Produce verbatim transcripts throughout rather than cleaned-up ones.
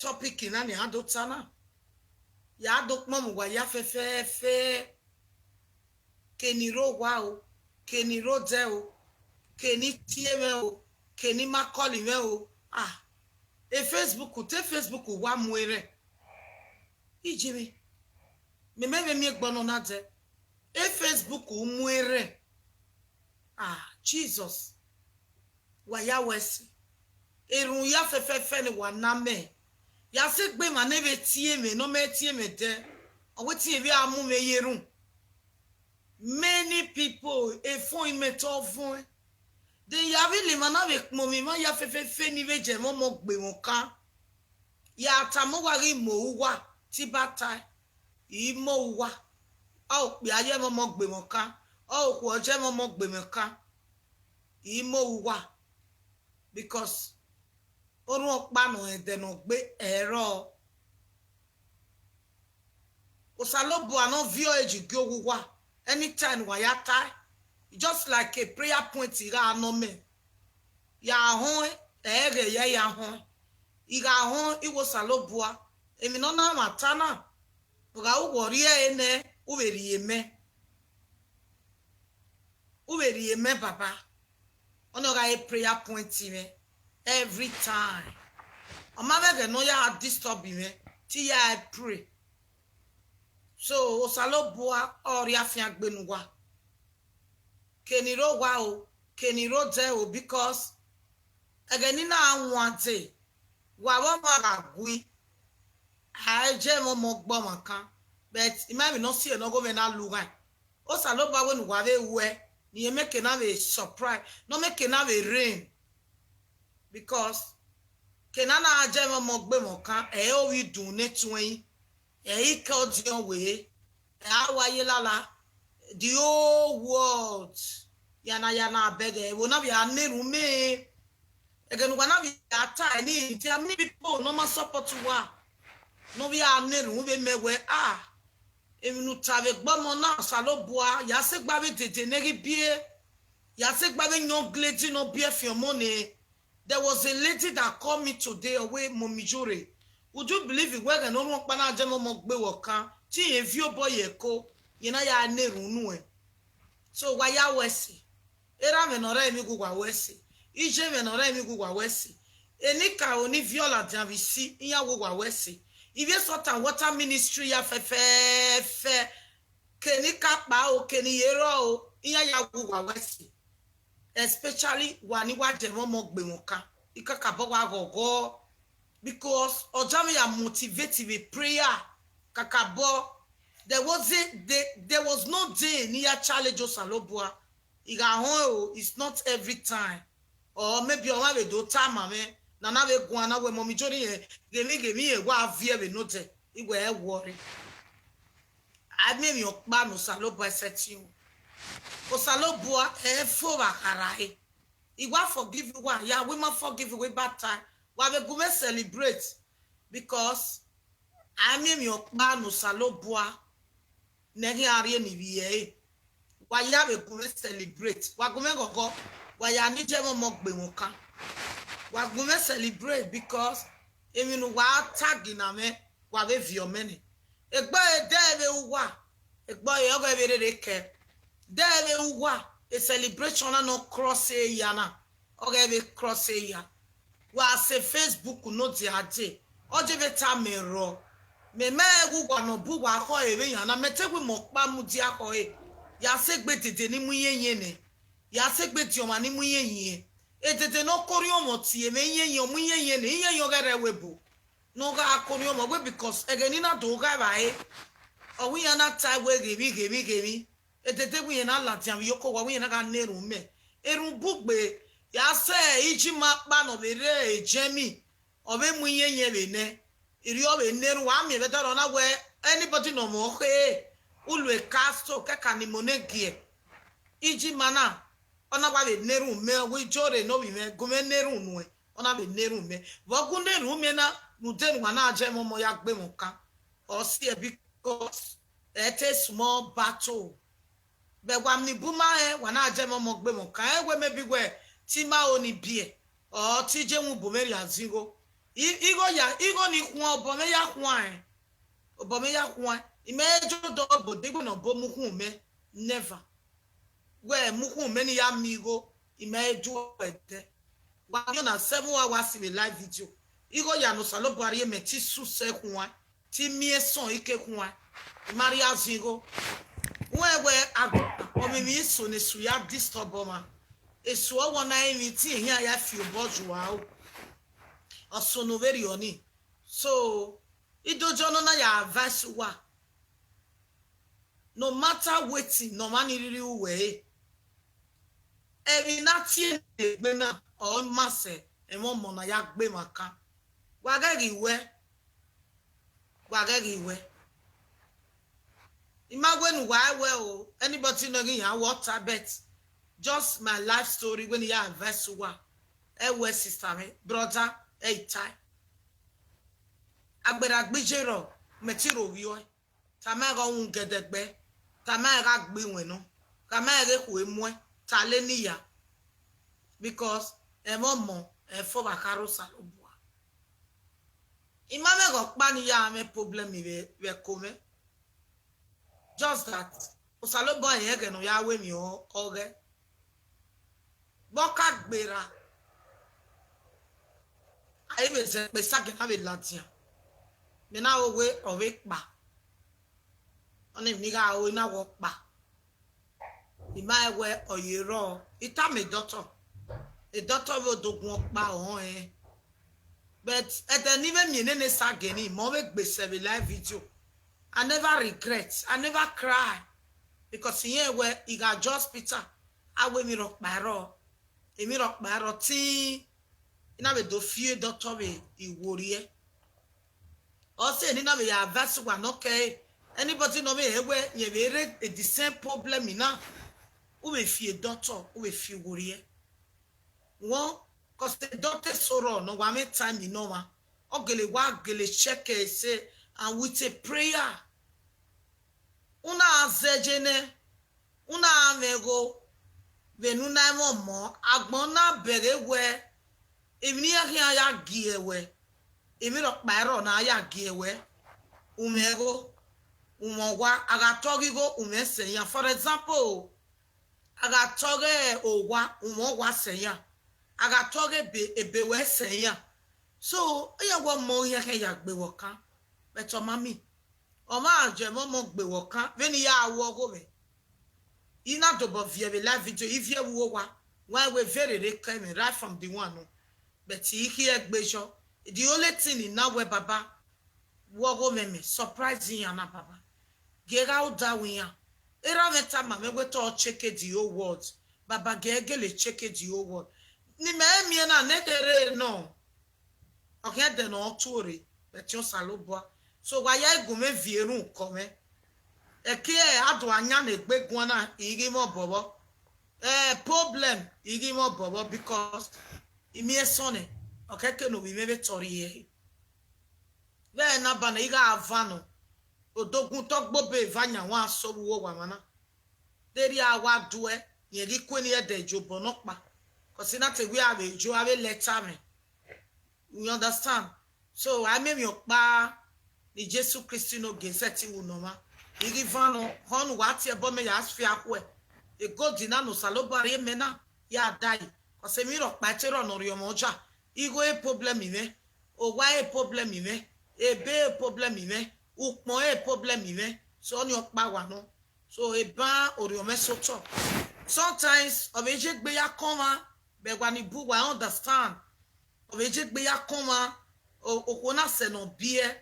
topic na ni a do ta na, ya do kpọnmwẹ uwa ya fẹfẹfẹ. Ke ni rre owa o, ke ni rre odẹ o, ke ni tie mwẹ o, ke ni ma call mwẹ o. Ah, e Facebook, te Facebook wa mu erhẹn. Ijemi, mẹ mẹ vbe miẹn egbe ọnọna dẹ. E Facebook mu erhẹn. Ah, Jesus. Wa ya wẹ ẹse. Erhunmwu ya fẹfẹfẹ ne wa na mẹ. Ya sẹ egbe emwa ne vbe tie mwẹ, ne ọ mẹ tie mwẹ dẹ. Ọ wẹ te irẹn vbe a mu mwẹ ye erhunmwu. Many people, efọn imẹ te ọ vuẹn. De ya vbe le emwa na vbe kpọnmwẹ emwa ya fẹfẹfẹ ni vbe jẹ mwẹ ọmọ gbe mwẹ ọkan. Ya tama uwa ghi mo uwa, te I ba tae, I mo uwa. Ọ okpia ye mwẹ ọmọ gbe mwẹ ọkan, ọ okhuo ye mwẹ ọmọ gbe mwẹ ọkan. I mo uwa. Because orhunmwu ọkpa nọ rẹn ẹdẹ ne ọ gbe ẹrọ. Osanobua ne ọ viọ ẹre gie owa uwa, anytime wa ya tae, just like a prayer point I gha nọ mẹ. Ya họn ẹghẹ ya ya họn, I gha họn igho Osanobua, emwi ne ọ na mwata na, ọ gha ru wẹ ọ rhie ẹre nẹ, u vbe rhie mẹ. U vbe rhie mẹ, Baba. Ọnii ọ gha re prayer point mwẹ every time. Ọ ma vbe ẹghẹ ne ọ ya disturb mwẹ, te I ya pray. So, Osanobua ọ rhie afiangbe ne uwa. Ke ni rre owa o, ke ni rre odẹ o, because ẹghẹ ne I na wan dee, wa vbe ọmwa gha gui, a i je mwẹ ọmọ gbe ọmwa kan, but I ma emwi ne ọ si ẹre ne ọghomwẹ na lu ghae. Osanobua wẹ ne uwa vbe ruẹ, ne irẹn mẹ ke na vbe surprise, ne ọ mẹ ke na vbe rain. Because ke na na je mwẹ ọmọ gbe mwẹ ọkan, ẹ i re ovbi idun ne tuẹin, ẹ i re ike ọdiọn wẹ, ẹ a wa ye lala, the whole world, yana yana bẹghe, ẹvbo na vbe a na erhunmwu mẹ. Ẹghẹ ne uwa na vbe a ta ẹre ni, there are many people ne ọ ma support uwa, ne ọ vbe a na erhunmwu vbe mẹ wẹ, ah, emwi ne u ta vbe egbe ọmọ na, Osanobua, ya sẹ egbe avbe dede ne ghi biẹ, ya sẹ egbe avbe young lady ne ọ biẹ fian ọmọ nẹ. There was a lady that called me today, ọ wẹ, Mummy Iyore, would you believe it, wẹ ẹghẹ ne orhunmwu ọkpa na je mwẹ ọmọ gbe mwẹ ọkan, te irẹn viọ obọ ye ẹko, irẹn na ya na erhunmwu nuẹn. So, wa ya wẹ ẹse. Erha mwẹ ne ọ rre emwi ghe uwa wẹ ẹse. Iye mwẹ ne ọ rre emwi ghe uwa wẹ ẹse. Enikaro ni viọ ladian vbe isi, iran ghe uwa wẹ ẹse. Ivbi Salt and Water Ministry ya fẹfẹfẹ, ke ni ka kpa o, ke ni ye rrọọ o, iran ya ghe uwa wẹ ẹse. Especially wa ni wa je mwẹ ọmọ gbe mwẹ ọkan, I kakabọ wa ghọghọ, because ọ jẹ mwẹ ya motivate vbe prayer kakabọ. There was a, there, there was no day ne I ya challenge Osanobua. I gha họn o, it's not every time. Or maybe ọmwa vbe do tama mwẹ, ne a na vbe guan na wẹ, Mummy Iyore, ghemwi ghemwi rẹn wa viẹ vbe nodẹ, I wẹ ẹ worry. A miẹn emwi ọkpa ne Osanobua sẹtin ru. Osanobua ẹ fo vbe a kha ra re. I wa forgive uwa, ya wẹ I ma forgive uwa, I ba tae, wa vbe gu mwẹ celebrate, because a miẹn emwi ọkpa ne Osanobua ne ẹ khian rhie ne ivbi ẹre. Wa ya vbe gu mwẹ celebrate, wa gu mwẹ ghọghọ, wa ya ni je mwẹ ọmọ gbe mwẹ ọkan. Wa gu mwẹ celebrate because emwi ne uwa tag na mwẹ, wa vbe viọ mẹ nẹ. Egbe ọre dẹ vbe uwa, egbe ọre ọghe vbe rere kẹ. Dẹ vbe uwa, e celebration na nọ cross eya na, ọghe vbe cross eya. Wa sẹ Facebook nọ dia dee, ọ je vbe tama ẹn rrọọ. Mẹ ma rẹn ghe uwa ne ọ bu uwa khọe vbe yan na, mẹ te wẹ imẹ ọkpa mudia khọe. Ya sẹ egbe dede ne I mu iyenyen nẹ, ya sẹ egbe diọmwa ne I mu iyenyen. Edede ne ọ ke orhiọnmwẹ tie mwẹ iyenyen, ọ mu iyenyen nẹ, iyenyen ọghe rre ẹvbo ebo. Ne ọ gha ke orhiọnmwẹ wẹ, because ẹghẹ ne I na do gha evbare, ọ wẹ iran na tae wẹ ghemwi, ghemwi, ghemwi. Edede wẹ iran na ladian vbe iyeke owa, wẹ iran na gha na erhunmwu mẹ. Erhunmwu bugbe, ya sẹ ijima ọkpa ne ọ vbe rre Germany, ọ vbe mu iyenyen vbe nẹ. Irriọ vbe na erhunmwu, wa miẹn vbe ẹdẹrriọ na wẹ anybody ne ọ mwẹ ọkhe, u lo castle, kẹka ne imẹ ne giẹ. Ijima na, ọ na wa vbe na erhunmwu mẹ, wẹ Iyore ne ovbi mwẹ, gu mwẹ na erhunmwu nuẹn, ọ na vbe na erhunmwu mẹ. Vbe ọ gu na erhunmwu mẹ na, rhunmwuda ne uwa na je mwẹ ọmọ ya gbe mwẹ ọkan, ọ si ẹe, because ẹ te small battle. Vbe wa ni bu ma rẹn, wa na je mwẹ ọmọ gbe mwẹ ọkan, ẹ wẹ maybe wẹ te I ma ho ni biẹ, ọ te I je mu bu mwẹ rhie azigho. I- igho ya, igho ni khuan, obọ mwẹ ya khuan ẹn. Obọ mwẹ ya khuan, I mẹ ejo do obo degbe ne ọ bo mu khun mẹ, never. Wẹ mu khun mẹ ne I ya miẹn igho, I mẹ ejo ẹdẹ. Wa miẹn ọna seven hours vbe live video. Igho ya ne Osanobua rhie mẹ te I susẹ khuan, te I miẹn sọn ike khuan, I ma rhie azin igho. Wẹ wẹ, a- ọmwẹ emwi eso ne esu ya disturb ọmwa. Esu ọwọ na emwi te iran ya fi obọ zua ro. Ọ sunu vberriọ nii. So, I do jọ nọ na ya advice uwa. No matter wetin ne ọmwa ni rhirhi ru wẹ re, emwi ne a tie ne egbe na, ọ ma sẹ ẹmwẹ ọmọ ne a ya gbe emwa kan. Wa ghẹ ghi wẹ, wa ghẹ ghi wẹ. I ma wẹ ne uwa ẹ wẹ o, anybody nọ ghi yan wẹ ọta, but just my life story wẹ ne I ya advice uwa. Ẹ wẹ sister mwẹ, brother, ẹ I tae. Agberra gbe iye rrọọ, mẹ te rhovbiẹ ọe. Tama ẹre gha wu gẹdẹgbẹ, tama ẹre gha gbe iwẹn nọ, tama ẹre ghe khu muẹn, ta lele iya, because ẹmwẹ ọmọ ẹ fo vbe akharo Osanobua. I ma mwẹ ghe ọkpa ne I ya mwẹ problem vbe, vbe ẹko mwẹ. Just that, Osanobua rẹn ẹghẹ ne ọ ya ru emwi ọghọe. Vbe ọ ka gberra, a i vbe zẹ kpe sagiẹn na vbe ladian, mẹ na ro wẹ ọ vbe kpa, ọnii emwi ne I gha ru na wẹ ọ kpa. I ma rẹn wẹ ọ ye rrọọ, I tama doctor, doctor vbe odogun ọkpa ọnrẹn. But ẹdẹ ne I vbe miẹn nene sagiẹn ni, mẹ ọ vbe gbe sẹ vbe live video. I never regret, I never cry, because irẹn wẹ I gha jọ hospital, a wẹ emwi rhọkpa i rrọọ, emwi rhọkpa i rrọọ, te I na vbe do fi doctor vbe iworriẹ. Ọ sẹ ne I na vbe ya advice uwa ne ọ kẹre, anybody ne ọ vbe rẹn wẹ rẹn vbe rre the same problem na, u vbe fi doctor, u vbe fi iworriẹ. Wọ, cause doctor eso rrọọ ne ọ wa mwẹ time ne ọmwa, ọ gele wa gele check ẹre ẹse, and with a prayer. U na zẹ ye nẹ, u na mwẹ igho vbene u na mwẹ ọmọ, agbọn na bẹghe wẹ emwi ne iran khian ya gie wẹ, emwi rhọkpa i rrọọ ne a ya gie wẹ, u mwẹ igho, u mwẹ owa, a gha tọghe igho, u mwẹ sẹ iran. For example, a gha tọghe owa, u mwẹ owa sẹ iran, a gha tọghe ebe, ebe wẹ sẹ iran. So, iran wẹ ọmọ iran khian ya gbe vbe ọkan, but ọ ma miẹn. Ọ ma jẹ mwẹ ọmọ gbe vbe ọkan vbene I ya ru ọghomwẹ. I na dobọ viẹ vbe live video, I viẹ vbe uwu owa, wa wẹ vberere kẹ mwẹ right from the one nọ. But I khiẹ gbe yọ. The only thing I na wẹ, Baba, vbe ọghomwẹ mẹ, surprise iran na, Baba. Gie gha uda ru iran. Erha mwẹ tama mwẹ wẹ te ọ shake the whole world. Baba, gie gele shake the whole world. Ne imẹ miẹn na, ne kherhe nọ. Ọ khian ẹdẹ ne ọ tuorre, but Osanobua. So, wa ya gu mwẹ viọ erhunmwu kọ mwẹ. Ẹki a do a yan ne egbe guan na, I ghi mwẹ obọ vbọ. Eh, problem, I ghi mwẹ obọ vbọ, because I miẹn sọn nẹ, ọ kẹke ne ovbi mwẹ vbe tọ rhie ẹre. Vbe ẹre na banẹ, I gha van nọ, odogun tọ gbe obọ eva yan wa sẹ vbe uwu owa mwa na. Deghẹ a wa duẹ, rẹn ghi kue ne I ẹdẹ ye obọ nọkpa, cause I na te wẹ a vbe yo, a vbe lẹta mwẹ. You understand? So, a miẹn emwi ọkpa ne Jesu Kristi ne ogie sẹtin ru ne ọmwa. I ghi van nọ, họn ne uwa tie ẹbọ mẹ ya fia khuẹ. Egodi na ne Osanobua rhie mẹ na, ya dae. Cause emwi rhọkpa i te rrọọ ne ọ rhie ọmwa oja. Igho e problem mwẹ, owa e problem mwẹ, ebe e problem mwẹ, ukpọn e problem mwẹ. So, ọnii ọkpa wa nọ. So, eban orhiọn mwẹ sẹ otọ. Sometimes, ọ vbe ye egbe ya kọn mwa, but wa ni bu wa understand. Ọ vbe ye egbe ya kọn mwa, o- okhuo na sẹ ne ọ biẹ,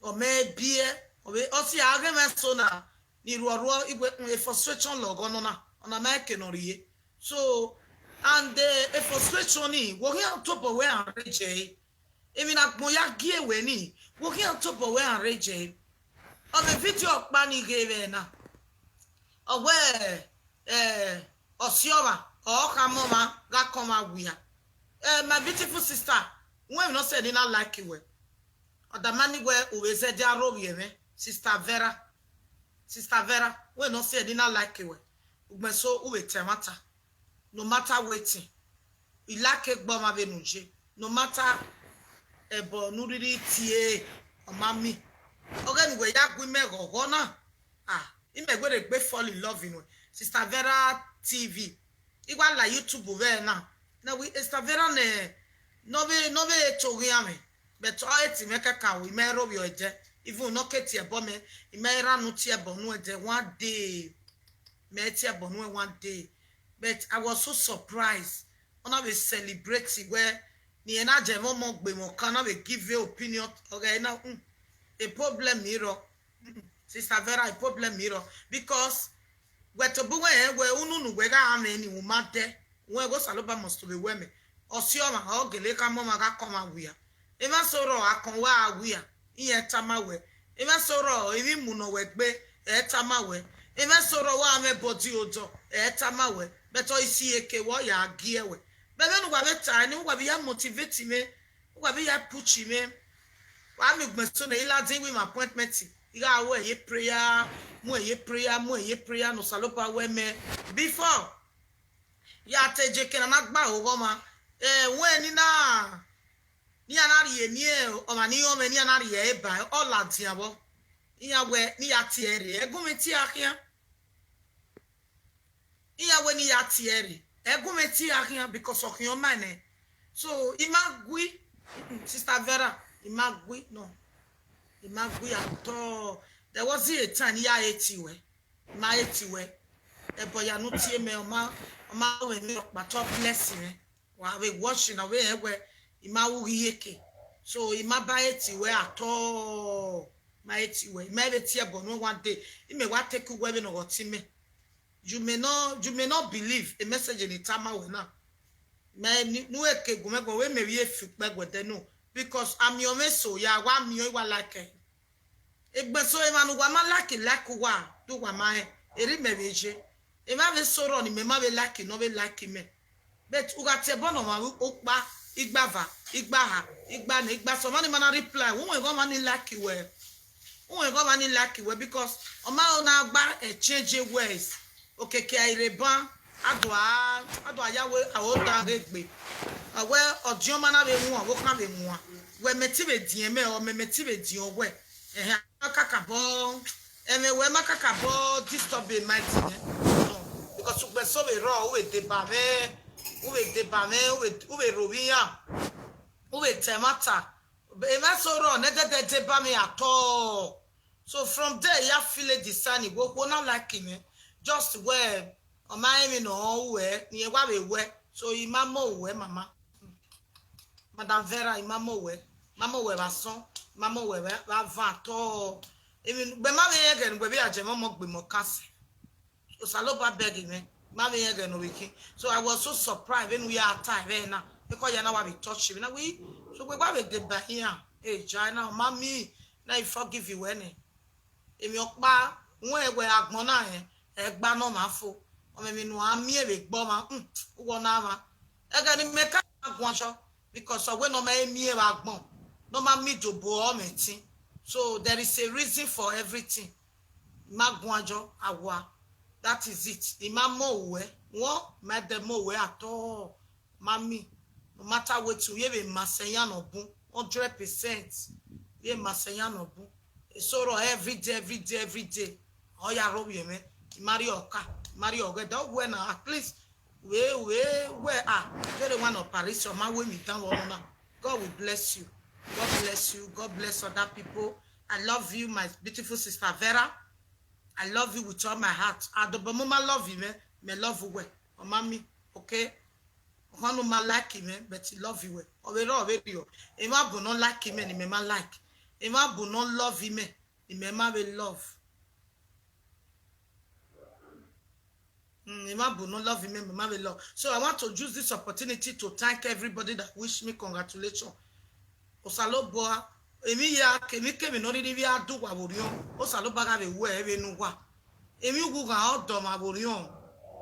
ọ mẹ biẹ, ọ vbe, ọ si a ghe mwẹ so na, ni rhuọrhuọ, igbe, mm, a frustration lọghọ nọ na, ọna ma eke ne ọ rhie. So, and, eh, a frustration ni, wo khian tobọ wẹ a rre jẹ ẹre. Emwi ne agbọn ya gie wẹ ni, wo khian tobọ wẹ a rre jẹ ẹre. Ọ vbe video ọkpa ni ghe vbe na. Ọ wẹ, eh, ọsiọmwa, ọ khama ọmwa gha kọn ọmwa wia. Eh, my beautiful sister, wẹ emwi ne ọ sẹ ne I na like wẹ. Ọ dama ni wẹ u vbe zẹdẹ aro vbiẹ mwẹ, sister Vera. Sister Vera, wẹ ne ọ sẹ ne I na like wẹ. Ugbẹn so u vbe ta ẹmwata. No matter wetin. I like egbe ọmwa vbene u ye. No matter ẹbọ ne u rhirhi tie, ọ ma miẹn. Ọghe ne uwẹ ya gu imẹ ghọghọ na, ah, imẹ wẹ rhie egbe fall in love nuẹn. Sister Vera T V, I wa la YouTube vbe na, na wẹ Sister Vera nẹ, ne ọ vbe, ne ọ vbe to ghian mwẹ, but ọ i tie mwẹ kẹkan o, imẹ i rhovbiẹ ẹdẹ, even ne ọ ke tie ẹbọ mẹ, imẹ i ra nu tie ẹbọ nuẹn ẹdẹ one day, mẹ tie ẹbọ nuẹn one day, but I was so surprised. Ọ na vbe celebrate wẹ ne irẹn na jẹ mwẹ ọmọ gbe mwẹ ọkan, na vbe give opinion, ọghe na, hmm, a problem i rrọọ. Sister Vera, a problem i rrọọ, because wẹ tobọ uwẹ rẹn wẹ unu ne uwẹ gha mwẹ ni u ma dẹ, wẹ ghe Osanobua must vbe wẹ mẹ, ọ si ọmwa, ọ gele khama ọmwa gha kọ ọmwa wia. Emwa eso rrọọ akọn wẹ a wia, iran tama wẹ. Emwa eso rrọọ emwi imu ne ọ wẹ gbe, ẹ tama wẹ. Emwa eso rrọọ wa mwẹ body odor, ẹ tama wẹ. But ọ i si eke wẹ ọ ya gie wẹ. Vbe vbene uwa vbe ta ni, uwa vbe ya motivate mwẹ, uwa vbe ya push mwẹ. Wa miẹn ugbẹn so nẹ, I ladian iwinna appointment, I gha ru ẹre ye prayer, mu ẹre ye prayer, mu ẹre ye prayer, ne Osanobua wẹ mẹ. Before ya te je eke ne a na gba oghọ ọmwa, eh, wẹ ne I na, ne iran na rhie eni ọmwa ni rọnmwẹ, ne iran na rhie ẹre ba, ọ ladian vbọ. Iran wẹ ne I ya tie ẹre rre, ẹgun mwẹ tie a khian. Iran wẹ ne I ya tie ẹre rre, ẹgun mwẹ tie a khian, because ọ khian ọ ma nẹ. So, I ma gui, Sister Vera, I ma gui, no. I ma gui at all. There was a time ne I ya hate wẹ. I ma hate wẹ. Ẹbọ ya ne u tie mẹ, ọ ma, ọ ma ru mwẹ ọkpa, ọ bless mwẹ. Wa vbe watch na, ọ vbe rẹn wẹ I ma ru ghi iyeke. So, I ma ba hate wẹ at all. I ma hate wẹ. I ma vbe tie ẹbọ nuẹn one day, imẹ wa take uwẹ vbene ọ ghe ọtẹn mẹ. You may not, you may not believe a message ne I tama wẹ na. Mẹ ni, ne u ke gu mwẹ guan, wẹ mẹ vbe fi ukpẹ guẹdẹ no. Because a miẹn ọmọ eso ya, wa miẹn ọẹn, wa like ẹre. Egbe so emwa ne uwa ma like, like uwa, do uwa ma rẹn, erha imẹ vbe ye. Emwa vbe eso rrọọ ne imẹ ma vbe like, ne ọ vbe like imẹ. But u gha tie ẹbọ ne ọmwa ukpa, igbava, igbaha, igbanẹ, igbasẹ, ọmwa ni ma na reply, u wẹ ghe ọmwa ni like wẹ. U wẹ ghe ọmwa ni like wẹ, because ọ ma na gba exchange words. Okiekie a i rre ban, a do a, a do a ya wẹ a ho dan ghe egbe. A wẹ ọdiọn ma na vbe wan, ọvbokhan vbe wan. Wẹ mẹ te vbe diẹn mẹ, ọ mẹ, mẹ te vbe diẹn wẹ. Ẹhẹn, a kakabọ, ẹmwẹ wẹ ma kakabọ disturb my thing, eh? No, because ugbẹn so vbe rrọọ, u vbe deba mwẹ, u vbe deba mwẹ, u vbe, u vbe rhovbiya, u vbe ta ẹmwata. Emwa eso rrọọ ne ẹdẹdẹ deba mwẹ at all. So from there, I ya feel a design wẹ okhuo na like mwẹ. Just wẹ, ọ ma rẹn emwi ne ọ rẹn ruẹ, ne irẹn wa vbe wẹ. So I ma mọ ruẹ, mama. Madam Vera, I ma mọ ruẹ. I ma mọ ruẹ vbe asọn. I ma mọ ruẹ vbe, vbe avan at all. Emwi, ugbẹn ma vbe rẹn ẹghẹ ne uwẹ vbe ya jẹ mwẹ ọmọ gbe mwẹ ọkan sẹ. Osanobua bẹghe mwẹ, ma vbe rẹn ẹghẹ ne ọ vbe khin. So I was so surprised vbene u ya ta ẹmwẹ na, because ya na wa vbe touch mwẹ na, wi, so uwẹ wa vbe deba iran, e ja na, ọ ma miẹn, na I forgive wẹ nẹ. Emwi ọkpa, wẹ wẹ agbọn na rẹn, ẹgba ne ọmwa fo, ọ mwẹ emwi ne uwa miẹn vbe egbe ọmwa, hmm, uwẹ ọna mwa. Ẹghẹ ne imẹ ka guan chọ, because ọ wẹ ne ọ ma miẹn vbe agbọn, ne ọ ma miẹn idobo ọmwẹ ẹtin. So there is a reason for everything. I ma guan jọ, a wa. That is it. I ma mọ ruẹ. Wọ, I ma dẹ mọ ruẹ at all. Mami, no matter wetin, u ye vbe ma sẹ iran nọ bun, hundred percent. U ye ma sẹ iran nọ bun. Eso rrọọ every day, every day, every day. Ọ ya rhovbiẹ mwẹ. I ma rrie ọka, I ma rrie ọghẹdẹ, ọ wẹ na, at least, wẹ, wẹ, wẹ, ah, vere one operation, ọ ma ru emwi dan vbe ọnọ na. God will bless you. God bless you. God bless other people. I love you, my beautiful sister Vera. I love you with all my heart. Adobọ, mo ma love you, mẹ, mẹ love wẹ. Ọ ma miẹn, okay? Ọkhan ne u ma like mẹ, but I love you wẹ. Ọ vbe rrọọ, ọ vbe rriọ. Emwa bu ne ọ like mẹ, ne imẹ ma like. Emwa bu ne ọ love mẹ, ne imẹ ma vbe love. Mm, emwa bu ne ọ love mẹ, imẹ ma vbe love. So I want to use this opportunity to thank everybody that wish me congratulations. Osanobua, emwi hia, kemwi kemwi ne ọ rhirhi vbe a du uwa vbe orhiọn, Osanobua gha vbe wẹ vbe ne uwa. Emwi ughughan ọ dọ ọmwa vbe orhiọn.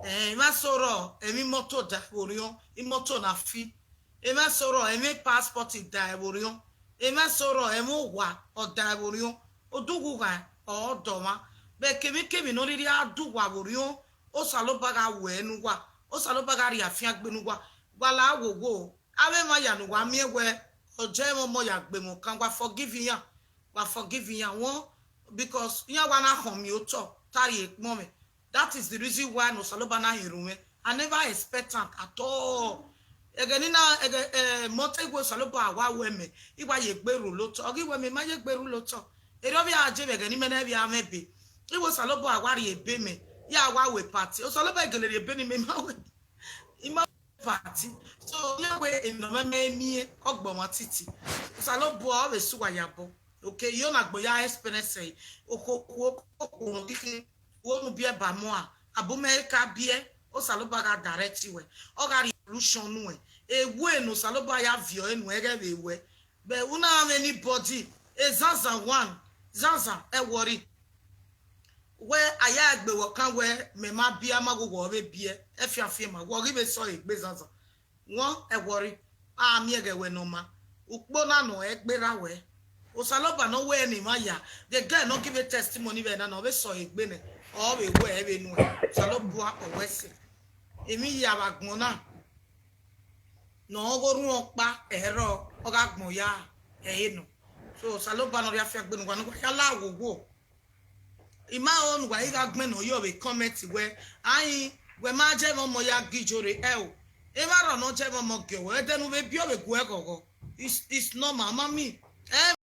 Eh, emwa eso rrọọ, emwi imoto da vbe orhiọn, imoto na fi. Emwa eso rrọọ, emwi passport da vbe orhiọn. Emwa eso rrọọ, emwi owa ọ da vbe orhiọn. Odughughan ọ dọ ọmwa. Vbe kemwi kemwi ne ọ rhirhi a du uwa vbe orhiọn, Osanobua gha wẹ ne uwa, Osanobua gha rhie afiangbe ne uwa. Wa la wowo, avbe emwa hia ne uwa miẹn wẹ ọ jẹ mwẹ ọmọ ya gbe mwẹ okan, wa forgive iran, wa forgive iran wọn, because iran wa na khọn miẹn otọ ta rhie ekpọnmwẹ. That is the reason why ne Osanobua na hin erhunmwu mwẹ. I never expect am at all. Ẹghẹ ne I na, ẹghẹ, eh, mọte iwe Osanobua wa wẹ mẹ, I wa ye egbe rhulotọ. Ọ ghi wẹ mẹ ma ye egbe rhulotọ. Erriọ vbe a je vbe ẹghẹ ne imẹ nẹ vbe a mwẹ ebe. Iwe Osanobua wa rhie ebe mẹ, ya wa wẹ party. Osanobua gele rhie ebe ne imẹ ma wẹ. I ma party. So, iran wẹ emwi ne ọ mwẹ mẹ miẹn, ọ gbọmwa titi. Osanobua ọ vbe sẹ uwa yabọ. Okay, I na gbẹn ya experience ẹre. Okhuo, okhuo, okhuo ne ọ ghi khin, okhuo ne u biẹ ba mu a, abọ mẹ ka biẹ, Osanobua gha direct wẹ, ọ gha rhie solution nuẹn. Ewe ne Osanobua ya viọ ẹre nuẹn ghẹ vbe wẹ. But u na mwẹ anybody, e Zazan one, Zazan, ẹ worry. Wẹ a ya egbe wẹ ọkan wẹ mẹ ma biẹ, a ma ghọghọ vbe biẹ, ẹ fianfian ma, wẹ ọ ghi vbe sẹ ọre egbe Zazan. Wọn ẹ worry, a miẹn ẹghẹ wẹ ne ọ ma. Ukpo na nọ ẹ gberra wẹ. Osanobua ne ọ wẹ ne emwa ya, the girl ne ọ give testimony vbe na, ne ọ vbe sẹ ọre egbe nẹ, ọ vbe wẹ ẹ vbe nuẹn. Osanobua ọ wẹ sẹ. Emwi ya vbe agbọn na, ne ọ ghe orhuọn ọkpa ẹrọ, ọ gha gbọn ya ẹre nọ. So, Osanobua ne ọ rhie afiangbe ne uwa, ne uwa ya la wowo. I ma ho ne uwa i gha gbẹn ne ọ yọ vbe comment wẹ, ai, wẹ ma jẹ mwẹ ọmọ ya gie ijorre, ẹo. Emwa rrọọ ne ọ jẹ mwẹ ọmọ gie ọvbọ, ẹdẹ ne u vbe biẹ ọ vbe gu ẹ ghọghọ. It's, it's normal, ma miẹn. Ẹ